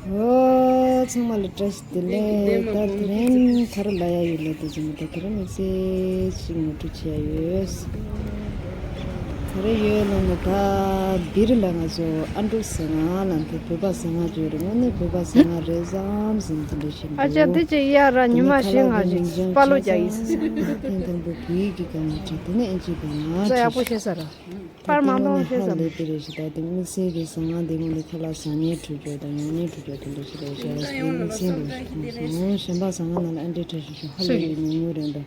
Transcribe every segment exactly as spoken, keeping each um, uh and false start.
ཨོ། ཚང་མ་ལ་བཀྲ་ཤིས་བདེ་ལེགས། ད་དེ་རིང་ག་རེ་ལབ་ཡ་ཡོད་ལབ་དུས་ཙམ་པ། ད་དེ་རིང་དམིགས་བསལ་ཞིག་ངོ་སྤྲོད་བྱེད་ཡ་ཡོད། ག་རེ་ཡོད་ལབ་ན། ད་འདིར་ལ་ང་ཚོ་ཨ་འབྲུག་ཟ་ཁང་ལ་འདི་བོད་པ་ཟ་ཁང་ཅིག་ཡོད་རེད། དངོས་གནས་བོད་པ་ཟ་ཁང་རེད་བསམ་བསམ་དེ་འདྲ་ཞིག་འདུག་ཨ་ཅག་དེ་ཅིག་གཡར་ར། ཉི་མ་བཞི་ལྔ་ཞིག་དཔའ་ལོ་རྒྱག་ཡིན། ཐེངས་དང་པོ་བོད་ཡིག་གི་སྒང་ལ་བྲིས། དེ་ནས་ཨིན་ཇི་སྒང་ལ་བྲིས། ཡག་པོ་བྱས་ས་ར། པར་མང་པོ་ཤེས་ས་ལས་དེ་རེ་ཞིག་ད་དེ་དམིགས་བསལ་གྱི་ཟ་ཁང་དེ་ངོ་ནས་ཁ་ལག་ཟ་མཁན་ཁྲོད་ཀྱོག་དང་ཡོང་མཁན་ཁྲོད་ཀྱོག་དེ་འདྲ་ཞིག་རེད་ཤག་དེ་དམིགས་བསལ་འདུག་ཞིག་གསུངས་སོང་། གཞན་པ་ཟ་ཁང་ནང་ལ་ཨ་འདྲའི་འདྲ་ཞིག་ཞུ་ཧ་ལས་པའི་ཉུང་ཉུང་རེད་འདུག་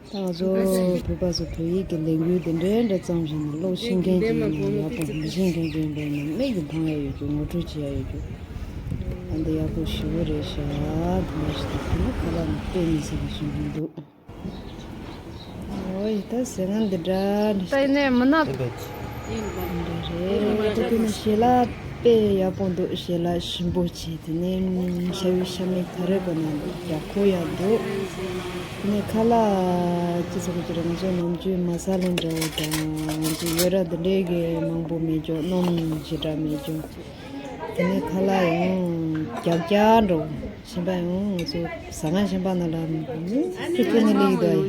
ད་ང་ཚོ་བོད་པ་ཚོ་བོད་ཡིག་གི་ལས་འགུལ་དེ་འདྲའི་འདྲ་བརྩམས་བཞིན་ན་བློ་ཤེས་མཁན་ཅིག་ཡིན་ན་ཡག་པོ། མི་ཤེས་མཁན་ཅིག་ཡིན་པ་ཡིན་ན་མིག་གིས་མཐོང་ཡ་ཡོད་རྒྱུ། ངོ་སྤྲོད་བྱེད་ཡ་ཡོད་རྒྱུ། ཨ་འདི་ཡག་པོ་ཞེ་པོ་རེད་ཤག་དེ་འདྲ་ཞིག་དེ་ནི་ཁ་ལག་ནི་དཔེ་མི་སྲིད་པ་ཞིག་ཡིན་འདུག་ཨོ་ཡ། ད་ཟ་ཁང་འདི་འདྲ་ནི། ད་ཡིན་ནའི་མི་ནག་འདི་འདྲ་རེད། ད་དེ་ནི་ཞལ་ལག་དཔེ་ཡག་པོ་འདུག་ཞལ་ལག་ཞིམ་པོ་བྱས། དེ་ནས་ཤ་བའི་ཤ་མེད་ག་རེ་དགོས་ན་འདུག་ཡག་པོ་ཡག་འདུག་དེ་ནས་ཁ་ལག་ཅི་ཟེར་དགོས་ཀྱི་རེད། ང་ཚོ་ནམ་རྒྱུན་མ་ས་ལ་འདྲ་བོ་དང་ཅི་ཡོད་ར། འདི་འདྲའི་གི་མང་པོ་མེད་ཀྱོག་སྣུམ་ཞེ་དྲག་མེད་ཀྱོག་དེ་ནས་ཁ་ལག་ཡང་རྒྱགས་རྒྱགས་འདྲ་བོ། གཞན་པ་ཡང་ང་ཚོ་ཟ་ཁང་གཞན་པ་ནང་ལ་མི་ཁྱོད་ཁྱོད་ནས་ལེགས་འདུག་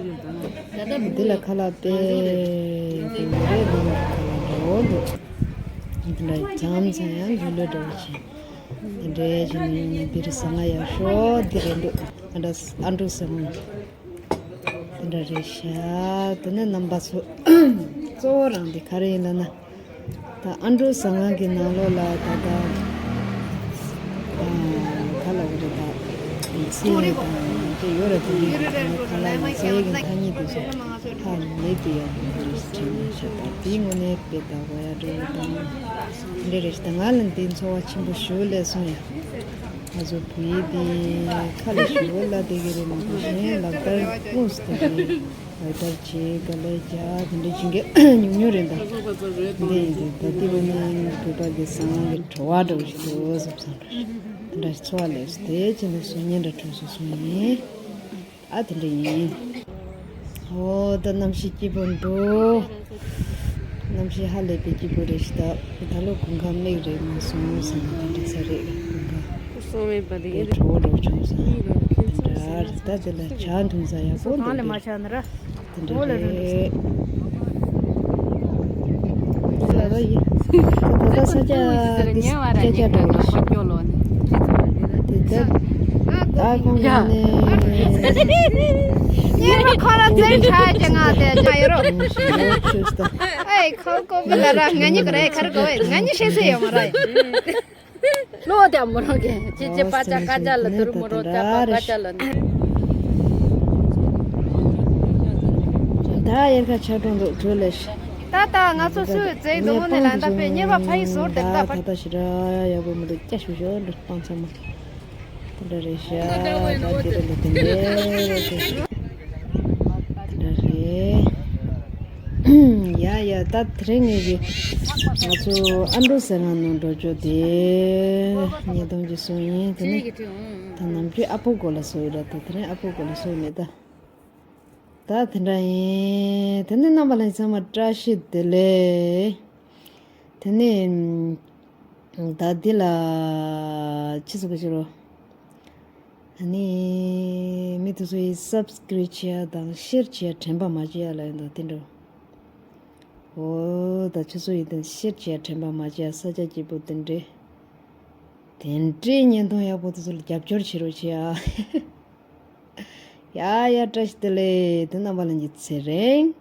ཨ། འདི་ལ་ཁ་ལག་དཔེ་དེ་མི་རེད། ནང་གི་ཁ་ལག་འདྲ་བོ་འདུག་འདི་འདྲ་མཚམས་མཚམས་ཡང་ལྷོད་ལྷོད་འདྲ་བོ་བྱས། དེ་འདྲའི་བྱས་ནས་ཡིན་ན་འདིར་ཟ་ཁང་ཡག་ཤོས་འདི་རེད་འདུག་ཨ་འདྲ་ཨ་འབྲུག་ཟ་ཁང་དེ་འདྲ་རེད་ཤག་དེ་ནས་རྣམ་པ་ཚོ་གཙོ་བོ་རང་འདི་ག་རེ་ཡིན་ལབ་ན། ད་ཨ་འབྲུག་ཟ་ཁང་གི་ནང་ལོགས་ལ་ད་ལྟ་ཨ་ག་ལབ་དགོས་རེད། ད་ཚལ་དང་དེ་ཡོད་རེད། དེ་འདྲའི་ཁ་ལག་ཡིན། ཚལ་གྱི་ཐ་སྙད་དེ་ཚོ་ཧ་ལས་པའི་ཡག་པོ་འདུག་དྲན་ཤག་ད་དེའི་ངོས་ནས་དཔེ་ལྟ་དགོས་ཡ་འདྲ་བོ་དང་དེ་འདྲ་རེད་ཤག་ད་ང་ལ་འདི་ཚོར་བ་ཆེན་པོ་ཞེ་པོ་སླེབས་སོང་ཡ། ང་ཚོ་བོད་ཡིག་འདི་ཁ་ལ་ཞེ་པོ་ལབ་བསྡད་ཀྱི་རེད་མ་གཏོགས། གཞན་ལག་བསྟར་དངོས་སུ་ཐོབ་ཀྱི་རེད། ལག་བསྟར་བྱེད། དཀའ་ལས་རྒྱག་དེ་འདྲ་བྱེད་མཁན་ཉུང་ཉུང་རེད་འདུག་འདི་ཡིན་དུས་ད་ལྟའི་བར་ནས་བོད་པ་གི་ཟ་ཁང་གི་བྲོ་བ་འདྲ་བོ་ཞིག་འདུག་བསམ་སོང་། དེ་འདྲ་ཞིག་ཚོར་བ་སླེབས་སོང་། དེ་བྱས་ནས་སང་ཉིན་འདྲ་གྲོས་སུ་སོང་ཡིན། ཨ་དེ་འདྲ་ཡིན། ཨོ་ད་གནམ་གཤིས་སྐྱིད་པོ་འདུག་གནམ་གཤིས་ཧ་ལས་པའི་སྐྱིད་པོ་རེད་ཤག་ད་ད་ལོ་དགུན་ཁ་མིག་རེག་མ་སོང་ཟེར་ན་དེ་འདྲ་ས་རེད། དགུན་ཁ་སོང་མེད་པ་དེ་དེ་ག་རེད། དྲོ་བོ་འདྲ་བྱུང་སོང་། དེ་འདྲ་རེད། ད་དེ་ལ་ཇ་འཐུང་ས་ཡག་པོ་འདུག་གང་ལས་མ་ཆགས་ན་ར། དེ་འདྲ་རེད། ད་ལྟ་ཡིན། ད་ལྟ་ས་ཆ་འདི་སྐད་ཆ་འདྲ་བོ་ཞིག་དེ་ལྟར་ཨ་ཁོང་གིས་ནས་གཉེར་མ་ཁོ་ར་བཙན་ཁྲ་ཅན་ང་དེ་ཅ་ཡོད་རོ། ཨེ་ཁོ་ཀོ་བི་ལ་ར་ང་གཉིས་ཀ་ར་ཁར་གོ་བས། ང་གཉིས་ཤེས་སེ་ཡོད་མ་ར། ལོ་དེ་མོ་རང་གི་ཅི་ཅི་པ་ཅ་ཀ་ཅ་ལ་དུར་མོ་རོ་ཅ་པ་ཀ་ཅ་ལ་ནི། ད་དབྱར་ཁ་ཆར་གྲོང་འདུག་གྲོས་ལས། ད་ད་ང་ཚོ་སུས་བཙལ་འདུག་ནས་ལ་ད་པའི་གཉེར་པ་ཕ་ཡི་ཟོར་དེ་ད་ད་ཕ། ད་ད་ཞི་ར་ཡག་པོ་མི་འདུག་སྐྱ་ཤུ་ཤོ་འདུག་སྤང་ཚང་མ། དེ་འདྲ་རེད་ཤག་ད་དེ་རེད་ལ་དེ་འདྲ་རེད་ཤག་དེ་འདྲ་རེད། ཡ་ཡ། ད་དེ་རིང་ངེད་ཀྱི་ང་ཚོ་ཨ་འབྲུག་ཟ་ཁང་ནང་འགྲོ་ཆོག་དེ་ཉེས་རྡུང་གི་སོང་ཡིན། དེ་ནི་ད་ནམ་རྒྱུན་ཨ་ཕོ་སྒོ་ལ་སོ་ཡོད་ལ། ད་དེ་རིང་ཨ་ཕོ་སྒོ་ལ་སོ་མེད་ད། ད་དེ་འདྲ་ཡིན། དེ་ནི་རྣམ་པ་ལྷན་རྒྱས་ཚང་མ་བཀྲ་ཤིས་བདེ་ལེགས། དེ་ནི་ད་འདི་ལ་ཅི་ཟེར་དགོས་ཤེ་རོ། ཨ་ནི་མི་དེ་ཚོ་ཡིས་སབ་སི་ཀི་རབ་བྱེད་ཡ་དང་ཤེར་བྱེད་ཡ་དྲན་པ་མ་བརྗེད་ཡ་ལ་ཡིན་ད་དེ་འདྲ། འོ་ད་ཁྱེད་ཚོ་ཡིས་དེ་ཤེར་བྱེད་ཡ་དྲན་པ་མ་བརྗེད་ཡ། ས་ཆ་སྐྱིད་པོ་དེ་འདྲའི་དེ་འདྲའི་བརྙན་ཐུང་ཡག་པོ་དེ་ཚོ་ལ་རྒྱབ་སྐྱོར་བྱེད་རོགས་བྱེད་ཨ། ཡ་ཡ། བཀྲ་ཤིས་བདེ་ལེགས། དེ་རྣམ་པ་ལྷན་རྒྱས་ཚེ་རིང་།